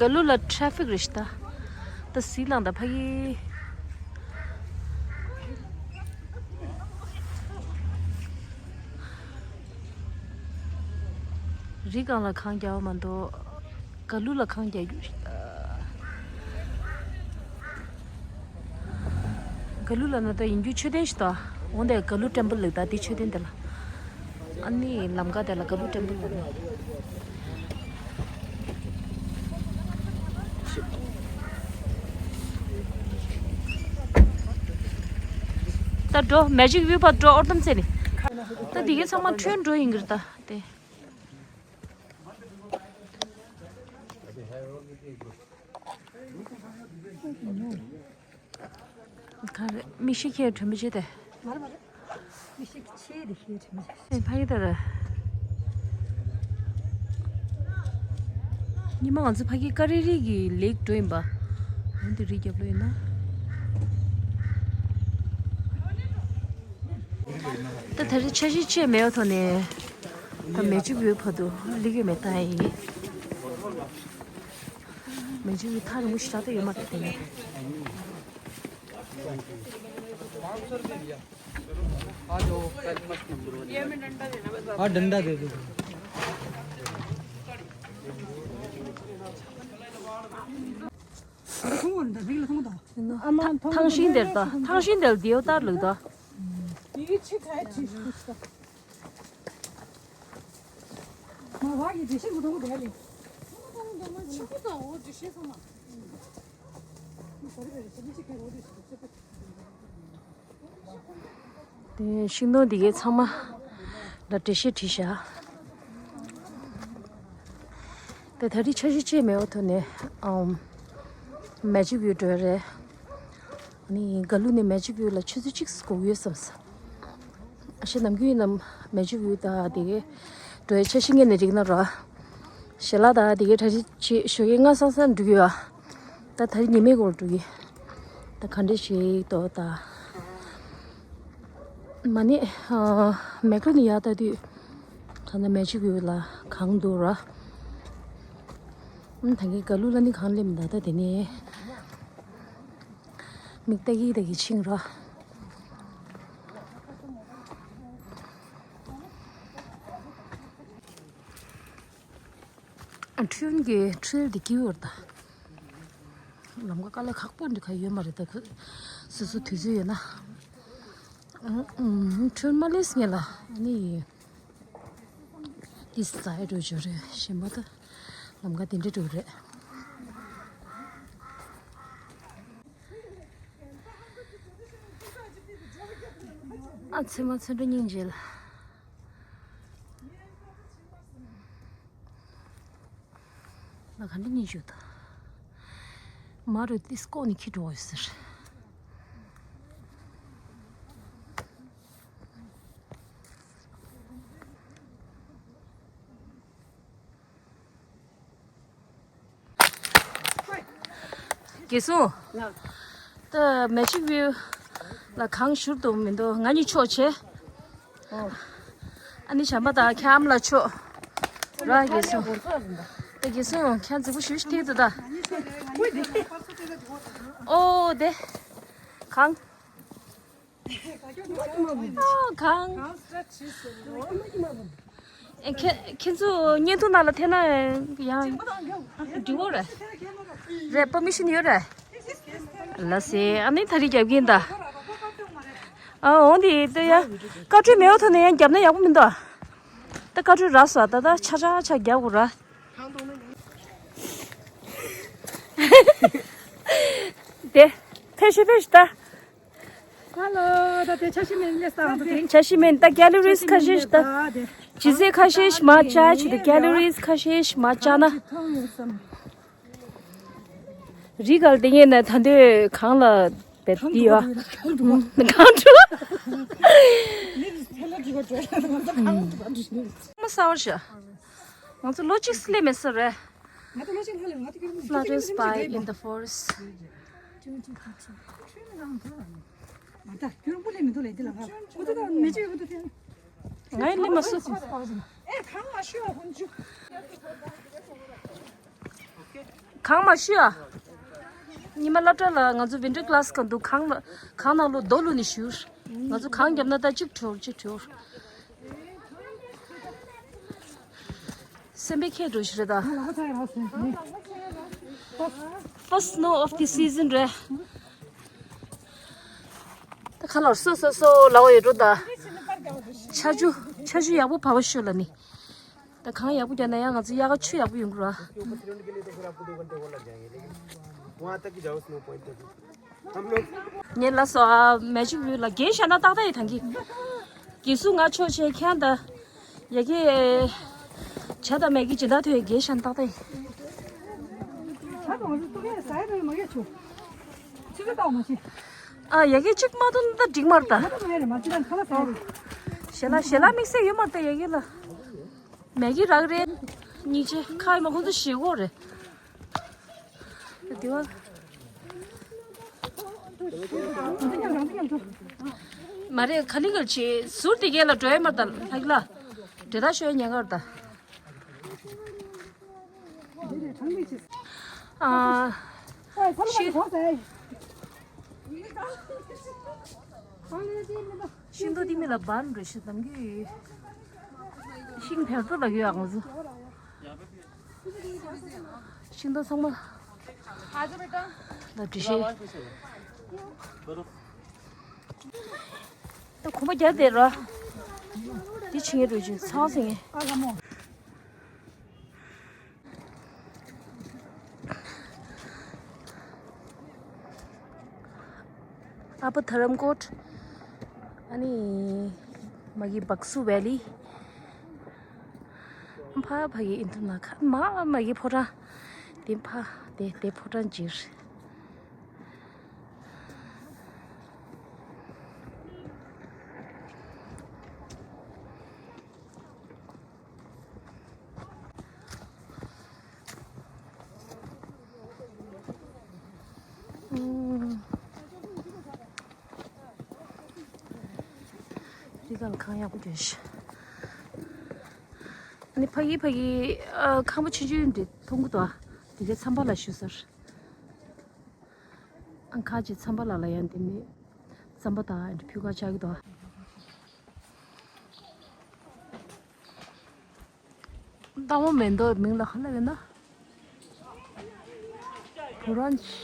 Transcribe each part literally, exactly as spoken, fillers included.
ག་ལུ་ལ་ཊ་རེ་ཕིག་རེད་ཤག་ད། ད་སི་ལང་ད་ཕ་གི། རི་སྒང་ལ་གངས་རྒྱག་པ་མ་གཏོགས། ག་ལུ་ལ་གངས་རྒྱག་རྒྱུ་རེད་ད། ག་ལུ་ལ་ན་ད་ཡིན་རྒྱུ་མཆོད་རྟེན་ཞིག་ད། འོ་འདི་ག་ལུ་ཊེམ་པལ་ལབ་ད་འདི་མཆོད་རྟེན་དེ་ལ། ཨ་ནི་ལམ་ཁ་དེ་ལ་ག་ལུ་ཊེམ་པལ་ལབ་ནི། ད་འགྲོ་མེ་ཇིག་བིའུ་བར་འགྲོ་ཨོར་དམ་རྩེ་ནས། ད་འདི་གའི་ཚང་མ་ཁྲོན་འགྲོ་ཡིན་གྱི་རེད་ད་དེ། ག་རེ་མི་ཤི་ཁྱེད་དྲན་པ་བྱེད་དེ། མ་རེད་མ་རེད། མི་ཤི་ཁྱེད་དེ་ཤེས་དྲན་པ་བྱེད། ཕ་གི་ད་རེད། ཉི་མ་ང་ཚོ་ཕ་གི་ཀ་རི་རི་གི་ལེག་འགྲོ་ཡིན་པ། འོན་ཏེ་རི་རྒྱབ་ལོ་ཡིན་ན། ད་ད་རེས་འཆར་གཞི་ཅི་མེད་པ་ཐོག་ནས། ད་མེ་ཇིག་བིའུ་བར་དུ་སླེབས་ཡོད་མེད་ལྟ་ཡིན། མེ་ཇིག་བིའུ་ཐག་རིང་པོ་ཞེ་དྲག་ད་ཡོད་མ་རེད་དེ་ནས། हाँ, डंडा दे दो। ཐང་ཤིང་དེར་ད། ཐང་ཤིང་དེར་དེའོ་ལྟར་ལུག་ད། དེ་ཤིང་སྡོང་འདི་གའི་ཚང་མ་ལ་འགྲེལ་བཤད་བྲིས་བཞག་དེ་ད་རེས་འཆར་གཞི་ཅི་མེད་པ་ཐོག་ནས་ཨམ་མེ་ཇིག་བིའུ་འགྲོ་རེད། ནི་ག་ལུ་ནས་མེ་ཇིག་བིའུ་ལ་ཆུ་ཚོད་གཅིག་འགོར་ཡོད་བསམ་སོང་། ཨ་ཤེ་ནམ་རྒྱུན་ཡིན་ནམ་མེ་ཇིག་བིའུ་དང་དེ་གའི་འགྲོ་ཡའི་འཆར་གཞི་ངེས་ནས་འགྲིག་ན་ར། ཞལ་ལག་དང་དེ་གའི་གྲ་སྒྲིག་བྱེད་ཞོགས་ཀས་སྔ་སང་སང་འགྲོ་གི་ཡོད། ད་ད་རེས་ཉི་མའི་འགོར་འགྲོ་གི། ད་ག་འདྲ་ཞིག་ཏོ་ད། མ་ནི་མེག་ལོ་ནི་ཡ་ལྟ་དུས་ད་ནི་མེ་ཇིག་བིའུ་ལ་གང་འདུག་ར། ཨ་ད་གིན་ག་ལུ་ལ་ནི་གང་སླེབས་མི་འདུག་ད་དེ་ནས། མིག་ལྟ་གི་ལྟ་གི་ཕྱིན་ར། ཁྲོན་གྱི་ཁྲིལ་འདི་སྐྱིད་པོ་རེད་ད། ལམ་ཁ་དཀའ་ལས་ཁག་པོ་འདི་ག་ཡོད་མ་རེད་ད་ཁོ། སོ་སོ་དུས་ཚོད་ཡོད་ན། ཁྲོན་མ་སླེབས་སྔོན་ལ་ནི། འདི་ཟ་ཡ་འགྲོ་རྒྱུ་རེད་ཞེས་མ་ད། ལམ་ཁ་དེ་འདྲ་འགྲོ་རེད། ཨ་ཚེ་མ་ཚེ་འགྲོ་སྙིང་རྗེ་ལ། ང་ག་འདྲ་སྙིང་རྗེ་ད། མ་རུ་ཏི་སྐོག་ནི་ཁྱི་འགྲོ་ཡོད་ཟེར། རྒན་སུ། ད་མེ་ཇིག་བིའུ་ལ་གང་བཞུར་དུ་མི་འདུག་ང་གཉིས་ཕྱོགས་བྱས། ཨ་ནི་བྱམས་པ་དང་ཁྱམས་ལ་ཕྱོགས། ར་རྒན་སུ། ད་རྒན་སུ་ཁྱེད་རྫིག་པོ་ཞུ་ཞིག་ཐིག་ཏུ་ད། ཨོ་དེ། གང་། ཨོ་གང་། ཨེ་ཁྱེད་ཁྱེད་ཚོ་བརྙན་ཐུང་ནང་ལ་ཐེ་ན་ཡང་འགྲིག་གོ་རེད། རེད་པར་མི་ཤན་ཡོད་རེད། ལ་སེ་ཨ་ནི་ཐ་རི་རྒྱབ་ཀྱིན་ད། ཨ་འོང་དེ་ལྟ་ཡ། བཀའ་འཁྲོལ་མེད་པ་ཐོག་ནས་ཡང་རྒྱབ་ན་ཡག་པོ་མི་འདུག་ད་བཀའ་འཁྲོལ་རག་སོང་ད་ད་ཆ་ཆ་ཆ་རྒྱག་དགོས་ར། དེ། ཕེ་ཤི་ཕེ་ཤི་ད། ཧ་ལོ་ད་དེ་ཆ་ཤི་མེན་ལེ་ས་ང་ཚོ་དེ། ཆ་ཤི་མེན་ད་གེ་ལི་རིས་ཁ་ཤས་ཤིག་ད། ཇི་སེ་ཁ་ཤས་ཤིག་མ་བཅར་ཆུ་དུ་གེ་ལི་རིས་ཁ་ཤས་ཤིག་མ་བཅར་ན། རི་གར་དེ་ངས་ན་ད་འདོད་གང་ལ་བེད་དི་ཡོ། གང་འགྲོ། མ་ས་བར་ཤ། ང་ཚོ་ལོ་གཅིག་སླེབས་མེད་ས་རེད། Flutters by in the forest. ང་ཡི་སླེབས་མ་སོང་། ཨེ་ཐང་མ་ཤོད་ཧོན་ཅུ། གངས་མ་ཞུ་ཨ། ཉི་མ་སློབ་གྲྭ་ལ་ང་ཚོ་ཝིན་ཊར་ཀི་ལ་སི་གང་འདུག་གངས་ལ་གངས་ནང་ལོ་རྡོ་བླུགས་ནས་བཞུར། ང་ཚོ་གངས་བརྒྱབ་ན་ད་གཅིག་བྲོས་གཅིག་བྲོས། སེམས་པའི་ཁྱད་འགྲོ་ཞིག་རེད་ད། First snow of the season རེད། ད་ཁ་ལོར་སོ་སོ་སོ་ལའོ་ཡོད་འགྲོ་ད། ཆར་ཆུ་ཆར་ཆུ་ཡག་པོ་བབས་པ་ཤོད་ལ་ནི། ད་གང་ཡག་པོ་རྒྱག་ན་ཡང་ང་ཚོ་དབྱར་ཁ་ཆུ་ཡག་པོ་ཡོང་གི་ར། वहाँ तक ही जाओ स्नो पॉइंट तक। ངས་ལ་སོ་ཨ་མེ་ཇིག་བྷིའུ་ལ་རྒན་ཤ་ན་ཏག་ཏག་ཡིན་ཐང་གི། རྒན་སུ་ང་ཆོ་ཆེ་ཁྱང་ད། ཡ་གི། བྱ་དང་མེ་གི་སྦྱིན་བདག་ཐོན་རྒན་ཤ་ན་ཏག་ཏག་ཡིན། ཨ་ཡ་གི་གཅིག་མ་ཐོན་ད་འགྲིག་མར་ད། ཞེ་ལ་ཞེ་ལ་དམིགས་བསལ་ཡོད་མར་ད་ཡ་གི་ལ། མེ་གི་རག་རེད། གཉིས་ཆེ་ཁ་ཡི་མ་ཁོང་ཚོ་ཞེ་གོ་རེད། དེ་བ། མ་རེད་ག་ལི་གལ་ཆེ་ཟུར་དེ་གས་ལ་འགྲོ་ཡ་མ་ད་ལྷག་ལ། འདྲེ་ད་ཤོད་ཉེན་ཁར་ད། ཨ། ཤི། ཤིང་ཏོག་དེ་མི་ལ་བར་འགྲོ་ཤི་དམ་གི། ཤིང་བེར་ཏོ་ལ་གི་ཡག་མོ་ཟོ། ཤིང་ཏོག་ཚང་མ་ལ་འབྲི་ཤེས། ད་གོམ་པ་རྒྱག་བསྡད་ར། འདི་ཕྱི་ངན་འགྲོ་ཅིག་ཚང་ཟིན་ངས། ཨ་པ་ཐ་རམ་ཀོཊ། ཨ་ནི་མ་གི་བག་སུ་ཝེ་ལི། ཕ་ཕ་གི་ཨིན་ཐུ་ན་ཁ་མ་མ་གི་ཕོ་བྲང་། དེ་ཕ་དེ་དེ་ཕོ་བྲང་ཇིར། རི་ག་ལ་ཁང་ཡག་པོ་གྱོན་ཤག་ཨ་ནི་ཕ་གི་ཕ་གི་ཨ་ཁང་པ་ཆུང་ཆུང་འདི་མཐོང་གི་འདུག་ཨ་དེ་གའི་ཚམས་པ་ལ་བཞུགས་ས་རེད། ཨ་ཁ་ཅིག་ཚམས་པ་ལ་ལ་ཡང་དེ་ནི་རྩམ་པ་དང་ཨ་འདྲ་ཕུལ་ཁ་ཆགས་ཀྱི་འདུག་སྟག་མོ་མེ་ཏོག་མིང་ལ་ག་ལབ་ཡོད་ན། བུ་རན་ཤི།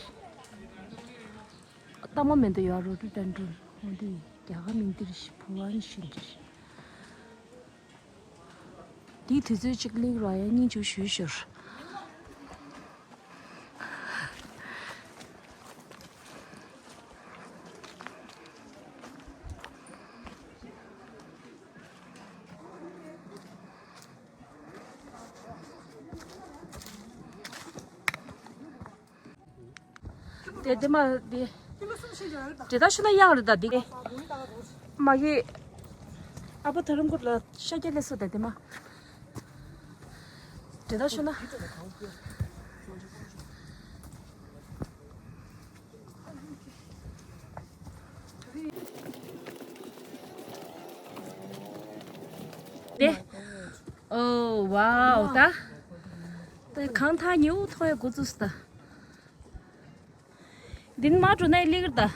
སྟག་མོ་མེ་ཏོག་ཡོད་རོ་ཌོ་ཌེན་ཌྲོན་འོ་དེ་རྒྱ་གར་མིང་འདིར་ཤི་བུ་རན་ཤི་འདིར། དེའི་དུས་ཚོད་གཅིག་གླེང་རོགས་ཡ་སྙིང་རྗེ་ཞུ་ཞུ། དེ་དེ་མ་དེ། དེ་ད་ཤུ་ན་གཡང་རེད་ད་དེ། མ་གི། ཨ་པ་ཐ་རམ་ཀོཊ་ལ་ཤ་རྒྱགས་སླེབས་སོང་ད་དེ་མ། དེ་ད་ཤུ་ན། དེ། ཨོ་ཝའོ་ད། ད་གང་ཐག་ཉེ་བོ་མཐོང་ཡ་འགོ་བཙུགས་སོང་ད། འདི་ནས་མར་འགྲོ་ན་ཡི་ལི་གིར་ད།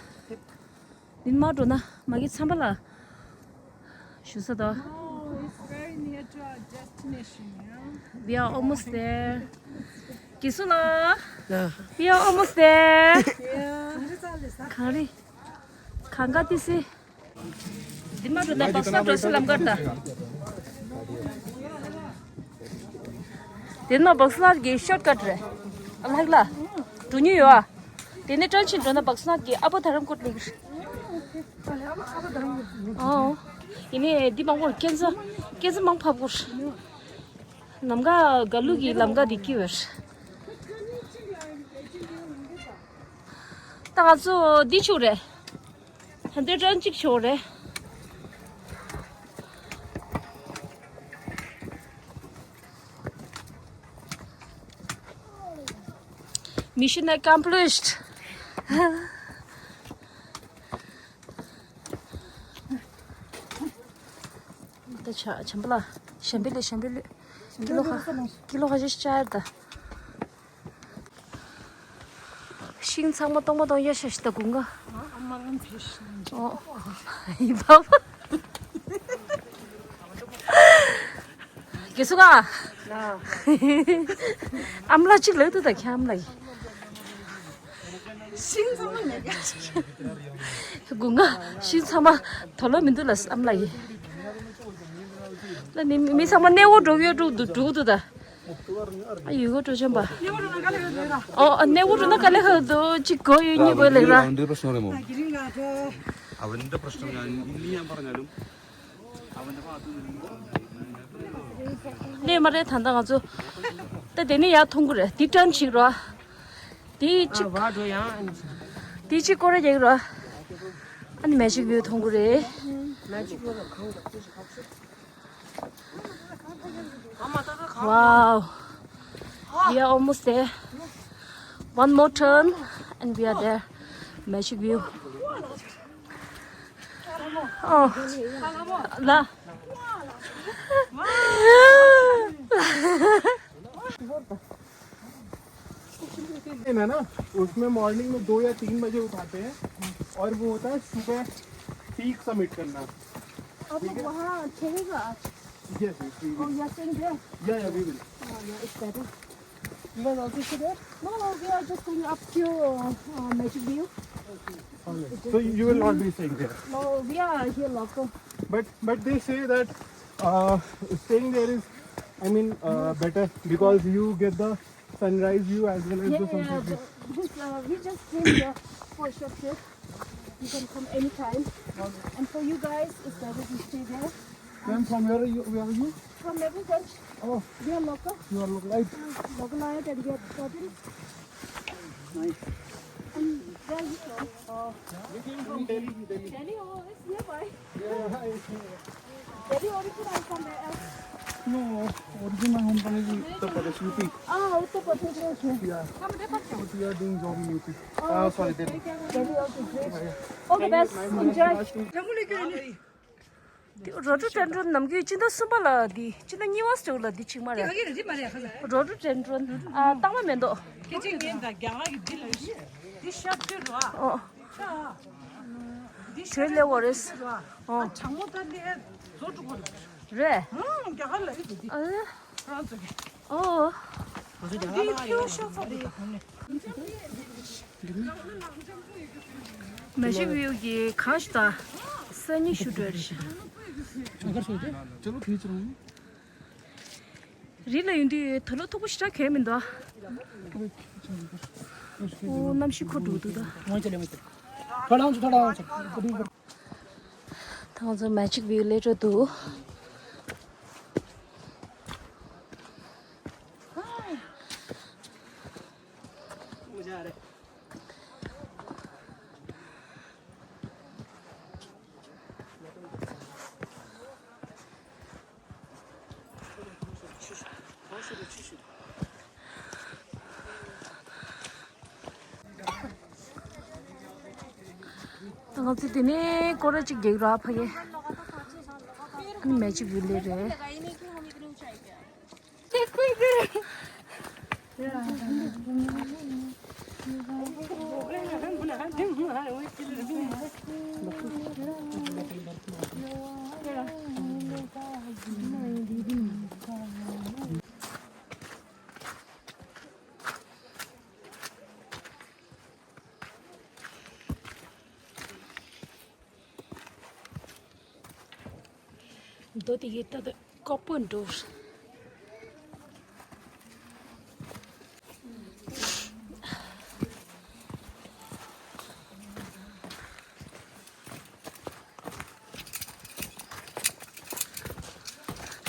འདི་ནས་མར་འགྲོ་ན་མ་གི་ཚམས་པ་ལ། བཞུགས་ས་དང་། Oh, it's very near to our destination, yeah? We are almost there. གི་སུ་ལ། We are almost there. Yeah. གངས་རི། གངས་དཀར་ཏི་སེ། འདི་མ་འགྲོ་ན་བག་སུ་ན་འགྲོ་སའི་ལམ་ཁར་ད། དེ་ནས་བག་སུ་ན་གི་ཤོཊ་ཀཊ་རེད། ལྷག་ལ། འགྲོ་མྱོང་ཡོད་ཨ། དེ་ནས་ཊརན་ཕྱིན་འགྲོ་ན་བག་སུ་ན་གི་ཨ་པ་ཐ་རམ་ཀོཊ་ལིག་ཨོ། ཡིན་ནའི་འདི་མང་པོར་ཀན་སར་ཀན་སར་མང་ཕབ་གོ། ལམ་ཀ་ག་ལུག་གི་ལམ་ཀ་འདི་ཀི་བེར། ད་ང་ཚོ་འདི་ཆུ་རེད། ཧན་ཏེ་ཊརན་གཅིག་ཆུ་རེད། Mission accomplished. ད་ཆ་ཆམ་པ་ལ་ཤམ་པི་ལེ་ཤམ་པི་ལེ། ཀི་ལོ་ཁ་ཀི་ལོ་ཁ་ཤས་ཤིག་བཅར་ད། ཤིང་ཚང་མ་སྟོང་མ་སྟོང་ཡ་ཤ་ཤི་ད་དགུང་ག་ཨ་མ་ལམ་ཕེ་ཤིང་། ཨོ། ཡི་བ་བ། དགེ་སུ་ག་ཨམ་ལ་གཅིག་ལེགས་འདུག་ད་ཁྱེད་ཨམ་ལ་ཡི། ཤིང་ཚང་མ་ལེགས་ག་དགུང་ག་ཤིང་ཚང་མ་དོ་ལོ་མི་འདུག་ལ་ཨམ་ལ་ཡི། ལ་ནི་མི་ཚང་མ་གནས་འོ་འགྲོ་གི་ཡོད་འགྲོ་འདུག་འགྲོ་འདུག་ད། ཨ་ཡུལ་གོ་འགྲོ་ཆེན་པ། ཨོ་ཨ་གནས་འོ་འགྲོ་ན་དཀའ་ལས་ཁག་འདུག་གཅིག་གོ་ཡོད་གཉིས་གོ་ལེགས་ར། അവന്റെ പ്രശ്നം ལས་མ་རེད་ད་ལྟ་ང་ཚོ། ད་དེ་ནས་ཡར་མཐོང་གི་རེད་དེ་ཊརན་བྱེད་རོགས། དེ་གཅིག་དེ་གཅིག་སྐོར་ར་རྒྱག་རོགས། ཨ་ནི་མེ་ཇིག་བིའུ་མཐོང་གི་རེད། Wow. We are almost there. One more turn and we are there. Magic view. Oh. ལ། है ना, उसमें मॉर्निंग में दो या तीन बजे उठाते हैं और वो होता है सुबह पीक सबमिट करना। आप लोग वहाँ ठहरेगा आज? Yes, yes, we Oh, will. You are staying there? Yeah, yeah, we will. Oh, yeah, it's better. You guys also stay there? No, no, we are just going up to uh, uh, Magic View. All right. So you will not be staying there. No, we are here local. But but they say that uh, staying there is, I mean, uh, better because you get the sunrise view as well as Yeah, the yeah, sunset view. But because uh, we just came here for a short trip. You can come anytime. And for you guys, it's better to stay there. Ma'am, from where are you? Where are you? From Mehboob Ganj. Oh, We are local. You are local, right? Local आए and we are starting. Nice. And where are you from? Uh, We came from Delhi, Delhi. Delhi, oh, it's nearby. Yeah, it's nearby. Delhi origin or somewhere else? No, origin my hometown is Uttar Pradesh, U P. Ah, Uttar Pradesh, okay. Yeah. But we are doing job in U P. Oh, Ah, okay. Sorry, Delhi. Delhi, okay, great. All the best. Enjoy. རོ་ཌོ་ཌེན་ཌྲོན་ནམ་རྒྱུན་སྤྱི་ཟླ་གསུམ་པ་ལ་འདི་སྤྱི་ཟླ་གཉིས་པ་ཟེར་ལ་འདི་ཅིག་མ་རེད། རོ་ཌོ་ཌེན་ཌྲོན་ཨ་སྟག་མ་མེ་ཏོག་ཁྱེད་ཅིག་ངས་ད་རྒྱ་གར་གྱི་འདི་ལ་འདི་ཤར་ཚུལ་རོ། ཨོ། འདི་ཤར་ལེ་བོ་རེད། ཨོ། གྲང་མོ་ད་ལེ་བཟོ་འགྲོ་གོ་རེད། རེད། ཨང་རྒྱ་གར་ལ་ཡོད་འདི། ཨ། ཁོ་རང་ཚོ་གི་ཨོ། འདི་ཁྱེད་ཤར་ཚ་རེད། མ་ཤི་བིའུ་གི་གང་ཞིག་དང་ས་ཉིན་ཤུ་འགྲོ་རེད། རི་ལ་ཡོང་དུས་དུག་ལོག་མཐུག་པོ་ཞེ་དྲག་གྱོན་མི་འདུག་ཨོ་གནམ་གཤིས་འཁོར་འགྲོ་འདུག་ད། ད་ང་ཚོ་མ་ཤི་བིའུ་སླེབས་འགྲོ་འདུག་ང་ཚོ་དེ་ནས་སྐོར་ར་གཅིག་རྒྱག་ར་ཕ་གི། ཨ་ནི་མ་ཤི་བིའུ་སླེབས་རེད། མདོ་དེ་གའི་ལྟ་དུས་དཀར་པོ་འདུག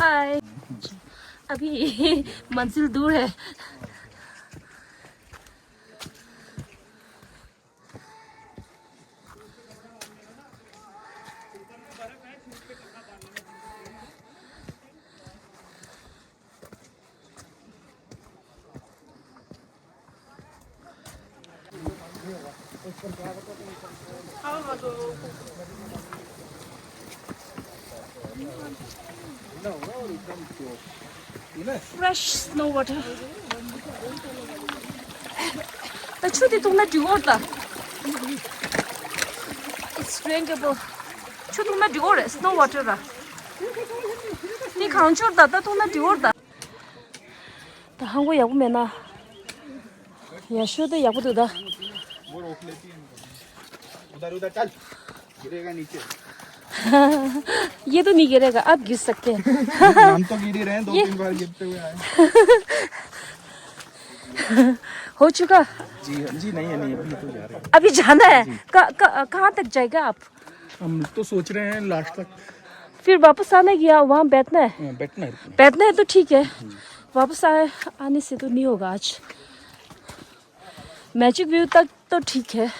हाय। अभी मंजिल दूर है। Fresh snow water. ད་ཆུ་དེ་འཐུང་ན་འགྲིག་གོ་རེད་ད། It's drinkable. ཆུ་འཐུང་ན་འགྲིག་གོ་རེད། Snow water ར། དེ་གང་ཆུ་རེད་ད། ད་འཐུང་ན་འགྲིག་གོ་རེད་ད། ད་ཧང་གོ་ཡག་པོ་མེད་ན། ཡ་ཤོ་དེ་ཡག་པོ་འདུག་ད། वो रोक लेती है इनको। उधर उधर चल। गिरेगा नीचे। ये तो नहीं गिरेगा, आप गिर सकते हैं। हम तो गिर ही रहे हैं, दो ये तीन बार गिरते हुए आए हैं। हो चुका? जी, जी, नहीं है, नहीं, अभी तो जा रहे हैं। अभी जाना है? जी। क-, क-, कहाँ तक जाएगा आप? हम तो सोच रहे हैं लास्ट तक। फिर वापस आना है कि यहाँ, वहाँ बैठना है? हाँ, बैठना है। बैठना है तो ठीक है। हम्म। वापस आए, आने से तो नहीं होगा आज। मैजिक व्यू तक तो ठीक है।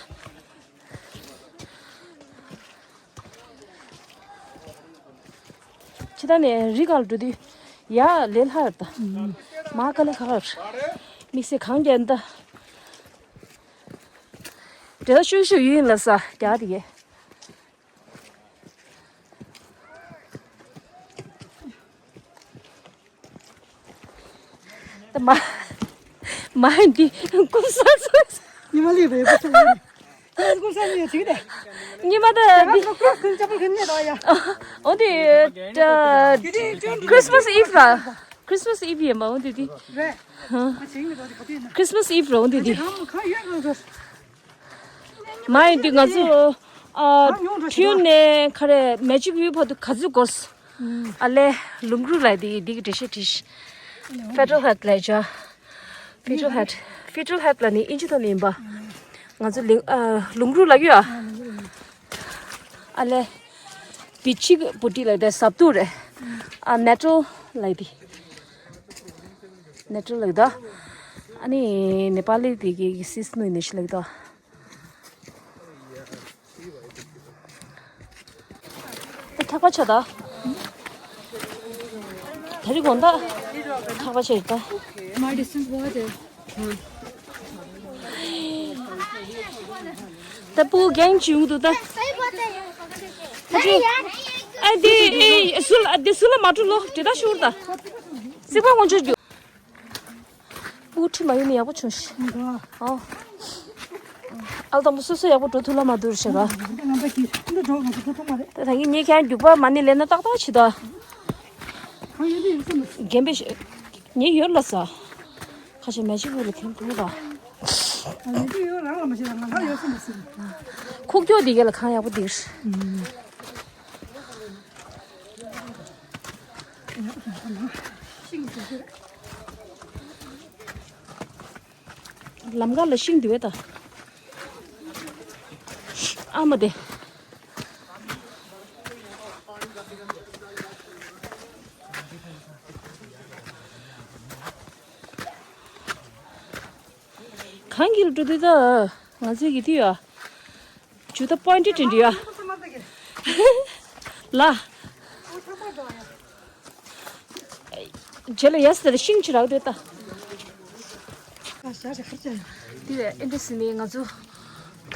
ཁྱེད་ད་ནས་རི་གར་འགྲོ་དུས་ཡ་ལས་ལྷག་ད། མ་ཀ་ལས་ཁག་དམིགས་བསལ་གང་རྒྱན་ད། དེ་ལ་ཤུག་ཤུག་ཡུན་ལ་ས་རྒྱ་དེ་གས། ད་མ་མ་འདི་ཀུན་ས་སོ། ཉི་མ་ལས་བའི་ཀུན་ས་ཉི་མ་ལས་ཀུན་ས་ཉི་ཡོད་ཅིག་དེ། ཉི་མ་ད་ད་འདི་ང་ཀྲོག་ཀྲོག་ཁུན་ཅ་པོ་ཁུན་ནས་ད་ཡ། འོ་འདི་ད་Christmas Eve ར། Christmas Eve ཡིན་པ་འོ་འདི་འདི། རེད། ང་ཆིང་གི་ད་འདི་ག་དུས་ན། Christmas Eve ར་འོ་འདི་འདི། ཁ་ཡོད་ང་ཚོ། མ་ཡིན་དུས་ང་ཚོ་ཨ་ཁྲིའུ་ནས་ཁ་རེ་Magic View བར་དུ་ག་ཚོད་འགོར་སོང་། ཨ་ལས་ལུང་རུ་ལ་དེ་དེ་གི་འགྲེལ་བཤད་བྲིས། Fiddle Head ལ་ཅོ། Fiddle Head། Fiddle Head ལ་ནི་ཨིན་ཇི་ཐོག་ནས་ཡིན་པ། ང་ཚོ་ལིང་ཨ་ལུང་རུ་ལ་ཡོད་ཨ། ཨ་ལས། བི་ཆི་བུ་ཏི་ལ་དེ་ཟབ་ཏུ་རེད། ཨ་ནེ་ཊལ་ལ་དེ། ནེ་ཊལ་ལ་དེ། ཨ་ནི་ནེ་པ་ལི་དེ་གི་སིས་ནུ་ནི་ཤི་ལ་དེ། ད་ཐག་པ་ཆོད་ད། ད་རི་དགོང་ད། ཐག་པ་ཆོད་ད། My distance बहुत है। ད་སྤུ་གུ་གང་བྱུང་འདུག་ད། ཨ་དེ་ཨེ་སུ་ལ་དེ་སུ་ལ་མ་འགྲོ་ལོ་དེ་ད་ཤུར་ད། རྩིག་པ་ངོ་ཆོད་རྒྱུ། སྤུ་གུ་ཁྲིད་མ་ཡོང་ནི་ཡག་པོ་བྱུང་ཤག་ཨོ། ཨ་དང་པོ་སོ་སོ་ཡག་པོ་འགྲོ་ཐུབ་ལ་མ་འདུག་ཤག་ད་ད་གིན་ངས་ཁྱེད་རྒྱུག་པ་མ་ཎི་ལེན་ན་ཏག་ཏག་བྱེད་ད། རྒན་པས་ངས་ཡོད་ལ་ས། ཁ་ཤས་མེ་ཤི་བུ་ལ་ཁེམ་བུ་ད། ཁུག་ཀྱོག་འདི་ག་ལ་གང་ཡག་པོ་འདིར། ལམ་ཁ་ལ་ཤིང་འདི་བས་ད། ཨ་མ་དེ། གང་གི་ལ་འགྲོ་དུས་ད་ང་ཚོའི་གི་དུས་ཡ། ཇུ་ད་པོ་ཡིན་ཊི་དྲན་དུས་ཡ། ལ། རྗེས་ལ་ཡ་སི་དེ་ལ་ཤིང་ཆུ་རག་དུས་ད། དེ་ཨེ་འདྲ་སི་ནི་ང་ཚོ་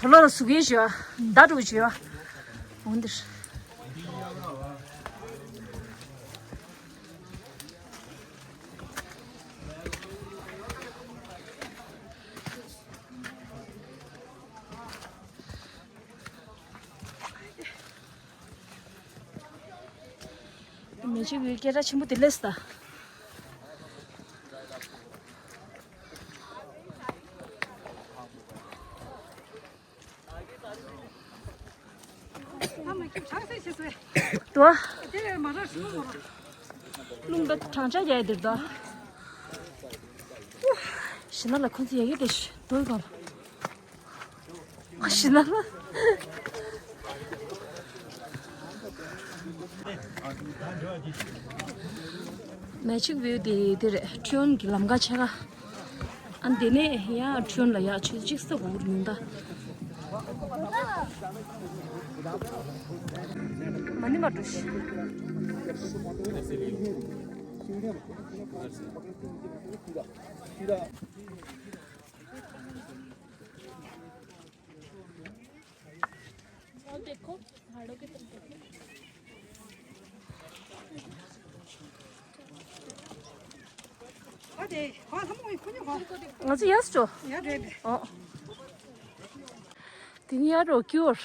དོ་ལོ་ལ་ཟུག་ཡས་བྱོས་ཨ། མདའ་འགྲོ་བྱོས་ཨ། འོང་འདིར། མེ་ཆི་བའི་སྐད་གྲགས་ཆེན་པོ་དེ་ལས་ད། དུ་བ། རླུང་ད་གྲང་ཆ་རྒྱག་ཡ་དེར་ད། ཞི་ན་ལ་ཁོང་ཚོ་ཡ་གི་དེ་ཞུ་དོ་གམ། ཞི་ན་ལ། མེ་ཆིག་བིའུ་དེ་དེ་རེད། ཁྲིའོན་གྱི་ལམ་ཁ་ཆེ་ཁ། ཨ་འདི་ནས་ཡང་ཁྲིའོན་ལ་ཡག་ཆུ་གཅིག་ས་གོང་རུ་ཉུང་ད། མ་ཎི་མ་འགྲོ་ཤི། और देखो, पहाड़ों की तरफ देखो। ང་ཚོ་ཡར་འགྲོ། ཡར་འགྲོ་ཡ་རེད། ཨོ། དེ་ནི་ཡར་རོ་སྐྱོར།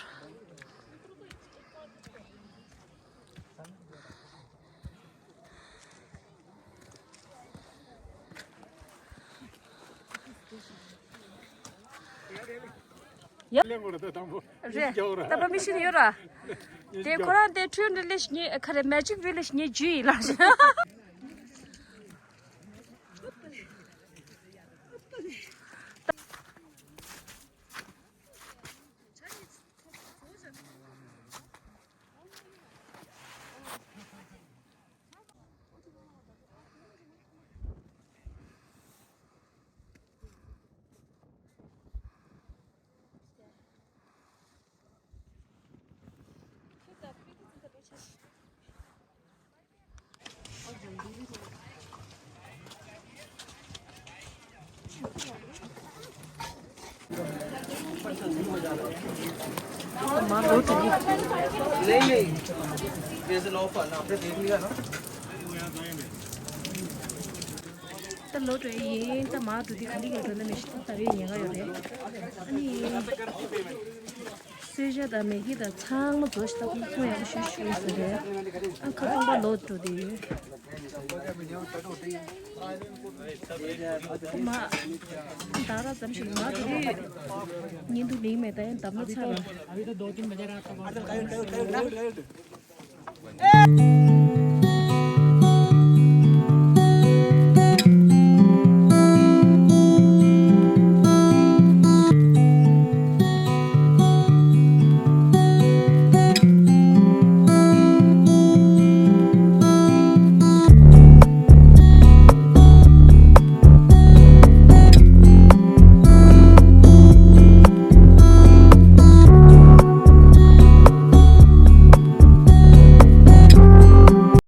ཡ། རེད། ད་པ་མི་ཤི་ཡོད་ར། དེ་ཁོ་རང་དེ་ཁྲུན་རེ་ལེ་ཤི་ཉེ་ཁ་རེ་མེ་ཇིག་རེ་ལེ་ཤི་ཉེ་ཇུ་ཡི་ལ། ད་ལོ་དྲུག་ཡིན། ད་མ་འགྲོ་དུས་ག་འདི་ག་འགྲོ་ན་མི་ཤི་ད་ད་རེས་ཉེན་ཁ་ཡོད་རེད། ཨ་ནི། གསོལ་ཇ་དང་མེ་གི་དང་ཚང་མ་རྫོགས་ཤི་ད་ཁོང་ཁོང་ཡག་པོ་ཞུ་ཞུ་ཟེར་རེད། ཨ་ཁ་སྟོང་པ་ལོ་འགྲོ་དུས། ཁོ་མ། ད་ར་ཙམ་ཞིག་མ་འགྲོ་དུས། ཉིན་དུ་ལིང་མེད་ད་ཡང་འདམ་ན་ཚ་ར།